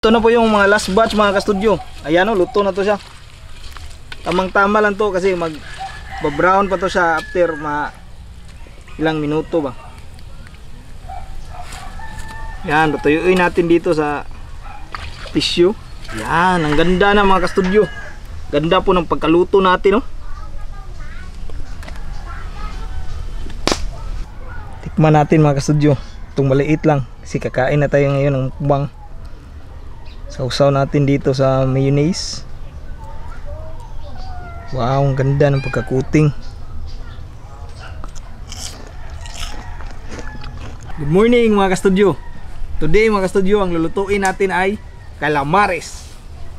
Ito na po yung mga last batch mga ka-studio. Ayan o, luto na to siya. Tamang-tama lang to kasi mag-brown pa to siya after ilang minuto ba. Yan, tutuyuin natin dito sa tissue. Yan, ang ganda na mga ka-studio. Ganda po ng pagkaluto natin, no? Tikman natin mga ka-studio. Itong maliit lang kasi kakain na tayo ngayon ng mukbang. Sausaw natin dito sa mayonnaise. Wow, ang ganda ng pagkakuting. Good morning mga ka-studio. Today mga ka-studio, ang lulutuin natin ay calamares.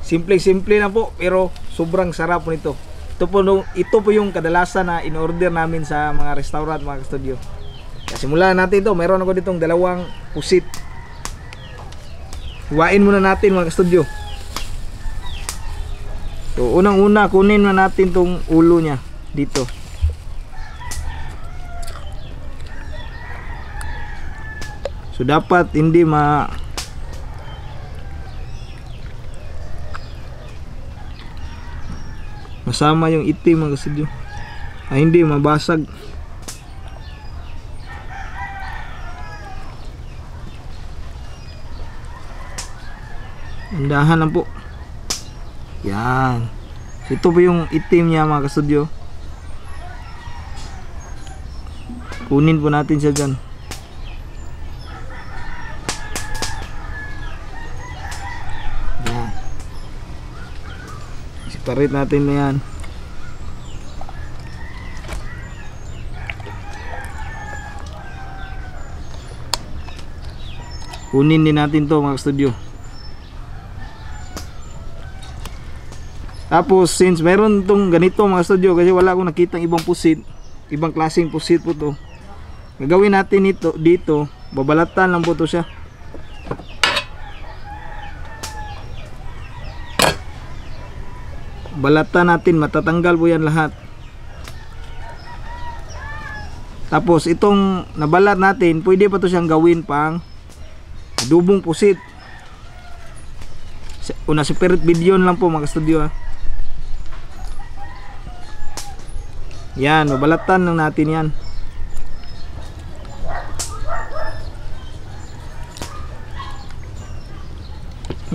Simple-simple na po pero sobrang sarap po nito. Ito po yung kadalasan na in-order namin sa mga restaurant mga ka-studio. Simulan natin ito. Meron ako ditong dalawang pusit. Hiwain muna natin mga ka-studio. So unang-una kunin na natin tong ulo nya dito. So dapat hindi masama yung itim mga ka-studio. Hindi mabasag. Dahan lang po. Yan. Ito po yung itim niya mga ka-studio. Kunin po natin siya dyan. Yan. Separate natin na yan. Kunin din natin to mga ka-studio. Tapos since meron tong ganito mga studio, kasi wala akong nakitang ibang pusit, ibang klaseng pusit po to, gagawin natin ito dito, babalatan lang po to siya. Balatan natin, matatanggal po yan lahat. Tapos itong nabalat natin, pwede pa to siyang gawin pang adobong pusit. Una separate video lang po mga studio. Yan, mabalatan lang natin yan.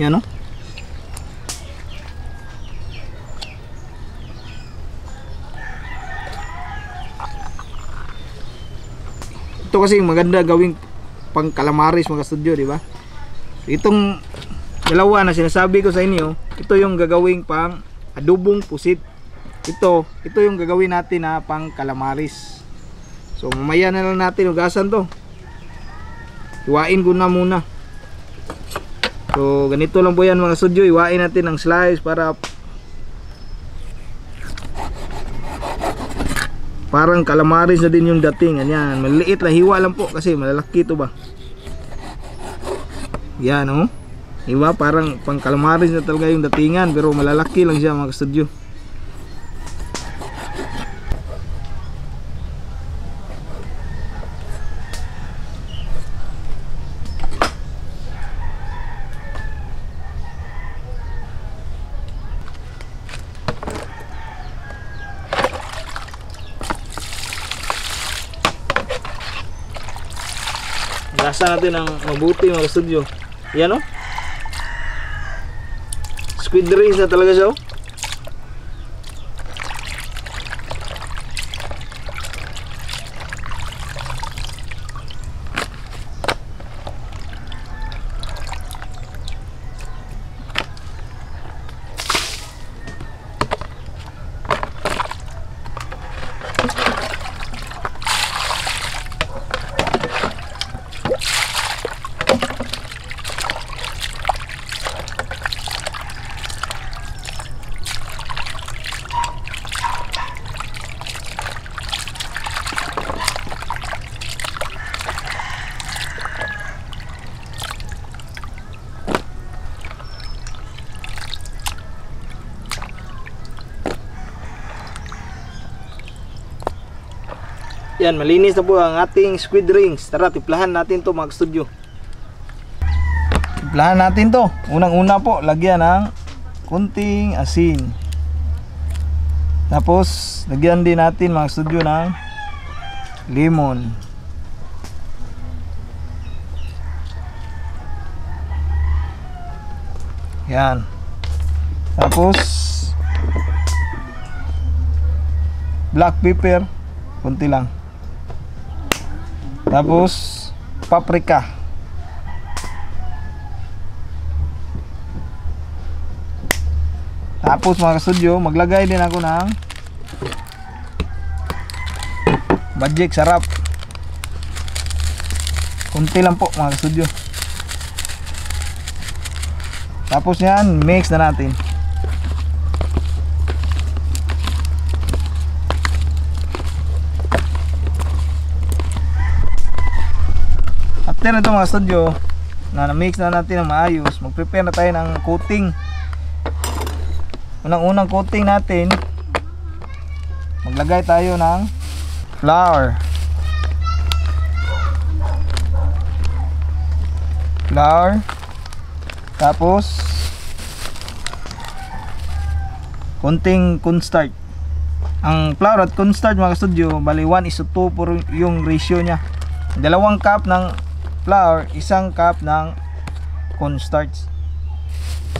Yan, no? Ito kasi maganda gawing pang calamares mga studio, di ba? Itong dalawa na sinasabi ko sa inyo, ito yung gagawing pang adobong pusit. Ito yung gagawin natin na pang calamares. So mamaya na lang natin ugasan to. Iwain ko na muna. So ganito lang po yan mga studio. Iwain natin ng slice para parang calamares na din yung dating. Yan, maliliit lang, hiwa lang po kasi malalaki ito ba. Yan, oh. Hiwa parang pang calamares na talaga yung datingan pero malalaki lang siya mga studio. Gasa natin ng mabuti mga studio. Yan, oh. Squid rings na talaga siya, oh. Yan, malinis na po ang ating squid rings. Tara, tiplahan natin to mga studio. Timplahan natin to. Unang-una po, lagyan ng kunting asin. Tapos, lagyan din natin mga studio ng lemon. Yan. Tapos, black pepper, kunti lang. Tapos, paprika. Tapos mga studio, maglagay din ako ng Magic Sarap. Kunti lang po mga studio. Tapos yan, mix na natin. After nito mga studio, na-mix na natin ng maayos, mag-prepare na tayo ng coating. Unang-unang coating natin, maglagay tayo ng flour. Tapos konting cornstarch. Ang flour at cornstarch mga studio, bali 1:2 po yung ratio nya. 2 cup ng flour, 1 cup ng cornstarch.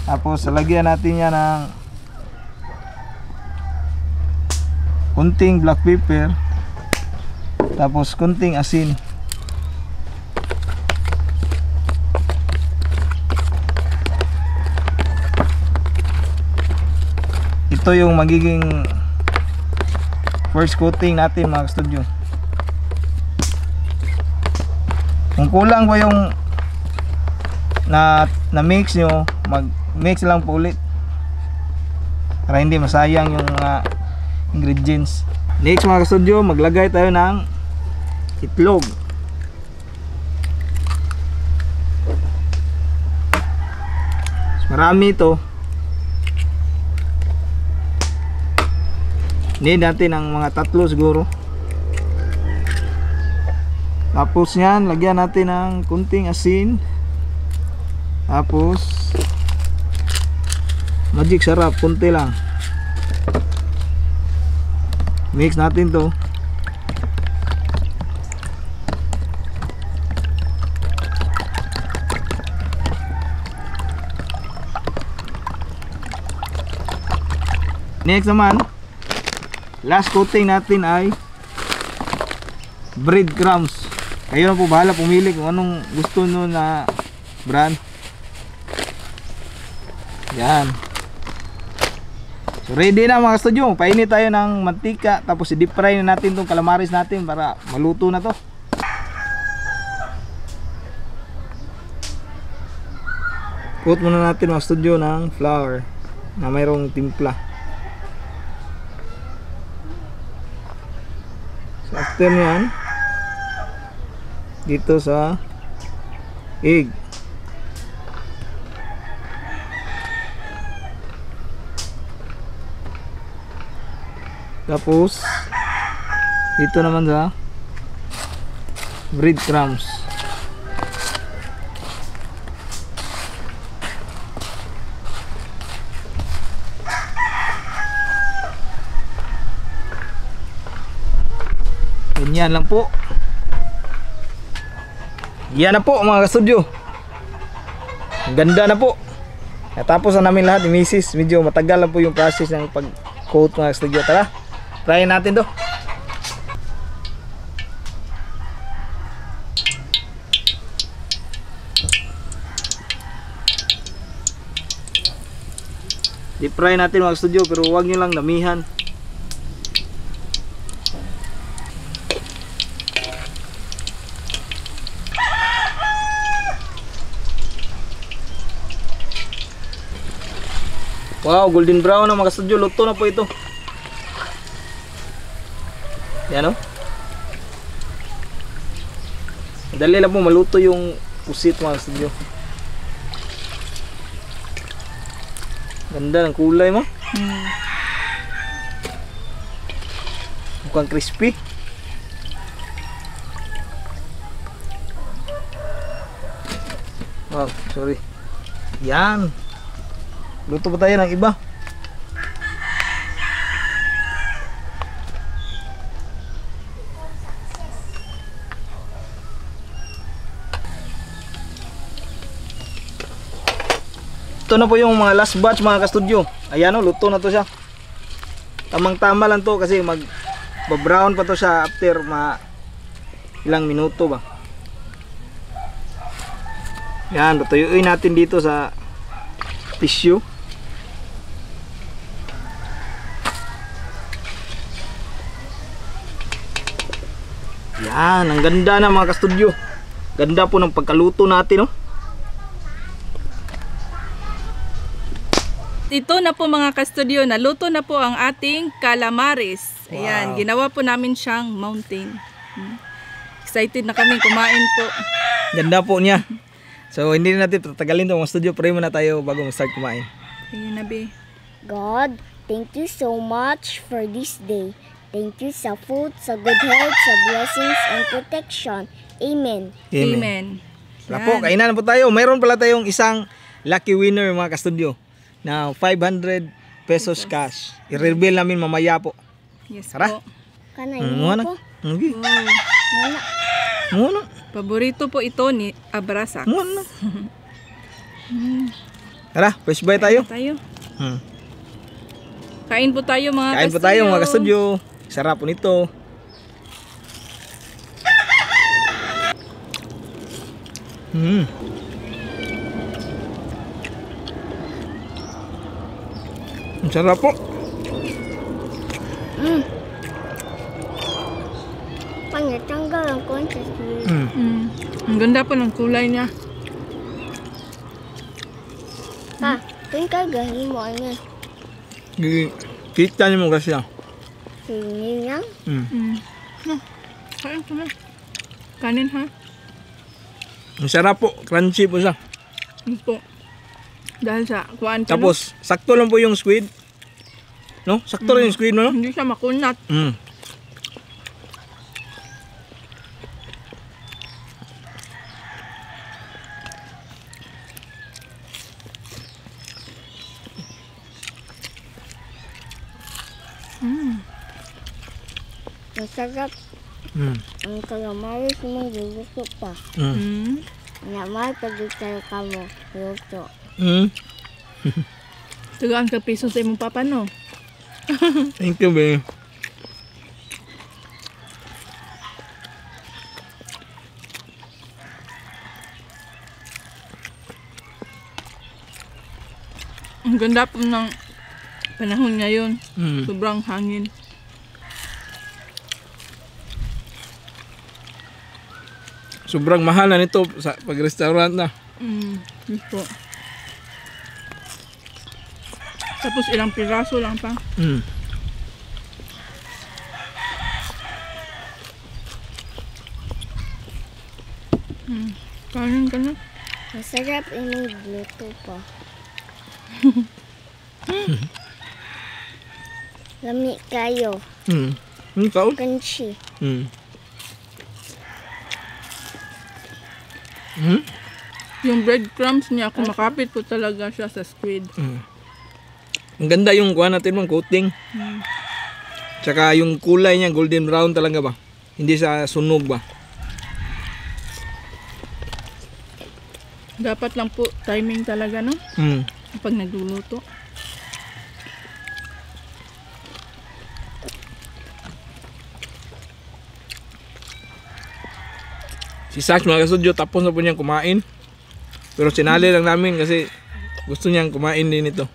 Tapos lagyan natin yan ng kunting black pepper, tapos kunting asin. Ito yung magiging first coating natin mga studio. Kung kulang pa yung na mix nyo, mag mix lang po ulit para hindi masayang yung ingredients. Next mga studio, maglagay tayo ng itlog. Marami ito. Need natin ng mga 3 siguro. Tapos yan, lagyan natin ng kunting asin. Tapos Magic Sarap, kunti lang. Mix natin to. Next naman, last coating natin ay breadcrumbs. Kayo na po bahala pumili kung anong gusto nyo na brand. Yan. So ready na mga studio, painit tayo ng mantika, tapos i-deep fry na natin tong calamaris natin para maluto na to. Coat muna natin mga studio ng flour na mayroong timpla. So after nyan, dito sa egg. Tapos dito naman sa breadcrumbs. Ganyan lang po. Yan na po mga ka-studio. Ganda na po. Natapos na namin lahat ni Mrs. Medyo matagal lang po yung process ng pag-coat mga ka-studio. Tara, try natin to. Deep fry natin mga ka-studio, pero huwag nyo lang damihan. Wow, golden brown na mga ka-studio. Luto na po ito. Yan o. Dali lang po maluto yung pusit mga ka-studio. Ganda ng kulay mo. Mukhang crispy. Wow, sorry. Yan. Luto pa tayo ng iba. Ito na po yung mga last batch mga kastudyo. Ayan o, luto na to siya. Tamang-tama lang to kasi mag-brown pa to siya after ilang minuto ba. Yan, tutuyuin natin dito sa tissue. Yan, ang ganda na mga kastudyo. Ganda po ng pagkaluto natin, no? Ito na po mga ka-studio, naluto na po ang ating calamares. Ayan, Wow. ginawa po namin siyang mountain. Excited na kami kumain po. Ganda po niya. So hindi na natin tatagalin to mga studio. Pray muna tayo bago mag-start kumain. Ayan na be. God, thank you so much for this day. Thank you sa food, sa good health, sa blessings and protection. Amen. Amen. Wala po, kainan na po tayo. Mayroon pala tayong isang lucky winner mga ka-studio na 500 pesos cash. I-reveal namin mamaya po. Yes Tara. po. Kanay Muna. mo po. Okay. Wow. Muna. Muna. Paborito po ito ni Abrasa. Muna. Tara, fresh bite tayo. Tayo. Hmm. Kain po tayo mga Kain po tayo mga ka-studio. Sarap po nito. Hmm. Ang sarap po. Pangatanggal ang konti. Hmm. Ang ganda po ng kulay niya. Pa, tuwing kagahin mo ano. Kita niyo mo kasi yan. Singin lang. Hmm. Kain ko na. Kanin ha. Ang sarap po. Crunchy po siya. Ito po. Dahil sa kuhaan ka, Tapos, sakto lang po yung squid. No? Sakto lang yung squid mo, no? no? Hindi siya makunat. Mm. Masarap. Mm. Ang calamares mo giluto pa. Mm. Naman pagkitayo ka mo. Luto. Mm. Tagaan ka piso sa imong papa, no? Thank you, babe. Ang ganda po ng panahon ngayon. Mm. Sobrang hangin. Sobrang mahal na nito sa pag-restaurant na. Yes po. Tapos ilang piraso lang pa. Mm. Kanin ka na. Masarap yung luto pa. Lami kayo. Mm. Mm, kaon? Crunchy. Mm. Mm. Yung breadcrumbs niya, kumakapit po talaga siya sa squid. Mm. Ang ganda yung kuha natin mang coating. Tsaka yung kulay niya golden brown talaga ba? Hindi sa sunog ba? Dapat lang po timing talaga, no? Mm. Pag nagluluto. Si Sax mga kasudyo tapos na po niyang kumain. Pero sinali lang namin kasi gusto niyang kumain din ito.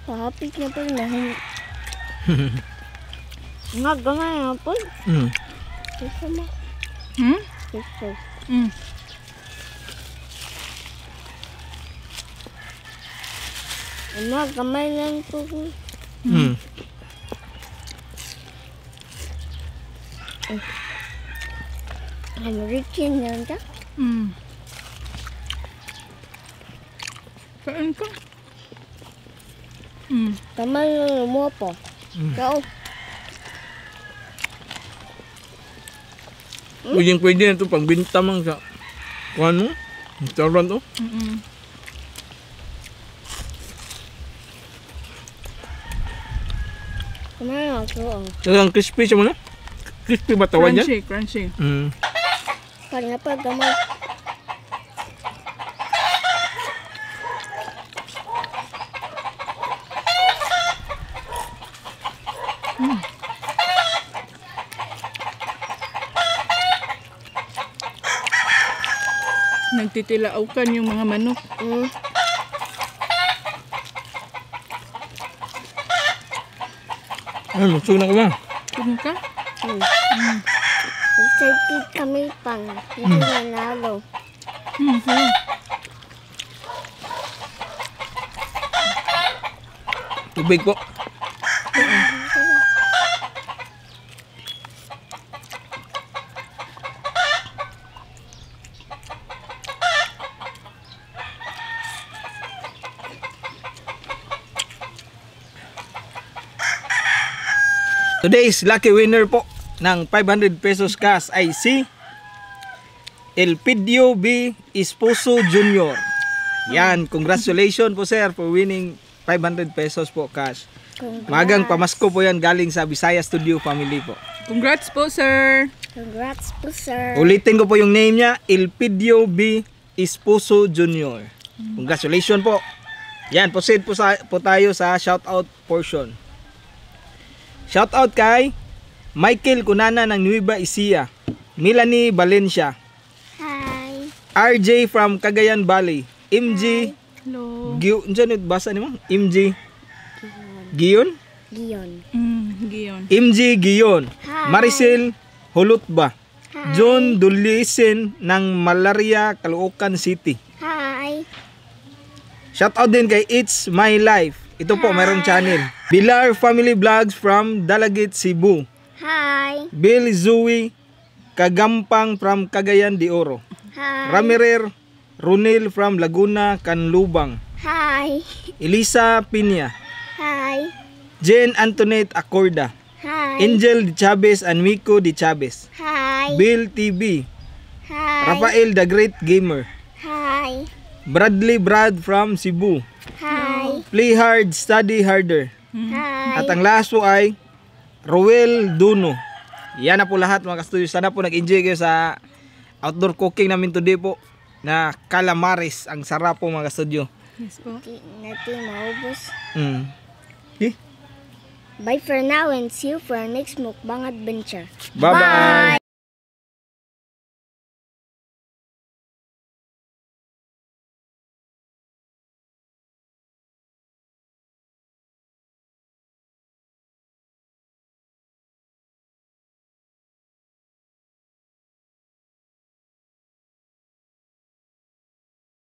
Pahapit na po na. Nga gamay na po. Mm. Gusto mo? Hmm? Gusto. Mm. Nga gamay lang po. Mm. Hamrikin lang ta. Mm. Kain ka. Mm. Gamay lang mo po. Mm. Kao. Pwede na ito pangbinta man sa kung ano, restaurant to. Kumain ako. Talagang crispy siya mo na. Crispy ba tawag yan? Crunchy. Parang na pa gamay. Nagtitilaukan yung mga manok. Ay, magsuna ka ba? Tingin ka? Excited kami pang hindi nanalo. Sarap. Tubig po. Today's lucky winner po ng 500 pesos cash ay si Elpidio B. Esposo Jr. Yan, congratulations po sir for winning 500 pesos po cash. Magang pamasko po yan galing sa Bisaya Studio Family po. Congrats po, sir. Congrats po, sir. Ulitin ko po yung name niya, Elpidio B. Esposo Jr. Congratulations po. Yan, proceed po tayo sa shoutout portion. Shoutout kay Michael Cunana ng Nueva Ecija, Melanie Valencia, Hi. RJ from Cagayan Valley, MG Hello. basa ni mo? MG Gion? Gion. Gion. MG Gion, Hi. Maricel Hulutba, Hi. John Dulisen ng Malaria, Caloocan City. Hi. Shoutout din kay It's My Life. Ito po, mayroong channel. Bilar Family Vlogs from Dalagit, Cebu. Hi. Bill Zui Kagampang from Cagayan de Oro. Hi. Ramirer Runil from Laguna, Canlubang. Hi. Elisa Piña. Hi. Jane Antoinette Acorda. Hi. Angel de Chavez and Miko de Chavez. Hi. Bill TV. Hi. Rafael the Great Gamer. Hi. Bradley Brad from Cebu. Hi. Play hard, study harder. Hi. At ang last po ay Roel Duno. Yan na po lahat mga kastudio. Sana po nag-enjoy kayo sa outdoor cooking namin today po na calamares. Ang sarap po mga kastudio. Yes po. Di natin maubos. Okay. Bye for now and see you for our next mukbang adventure. Bye-bye.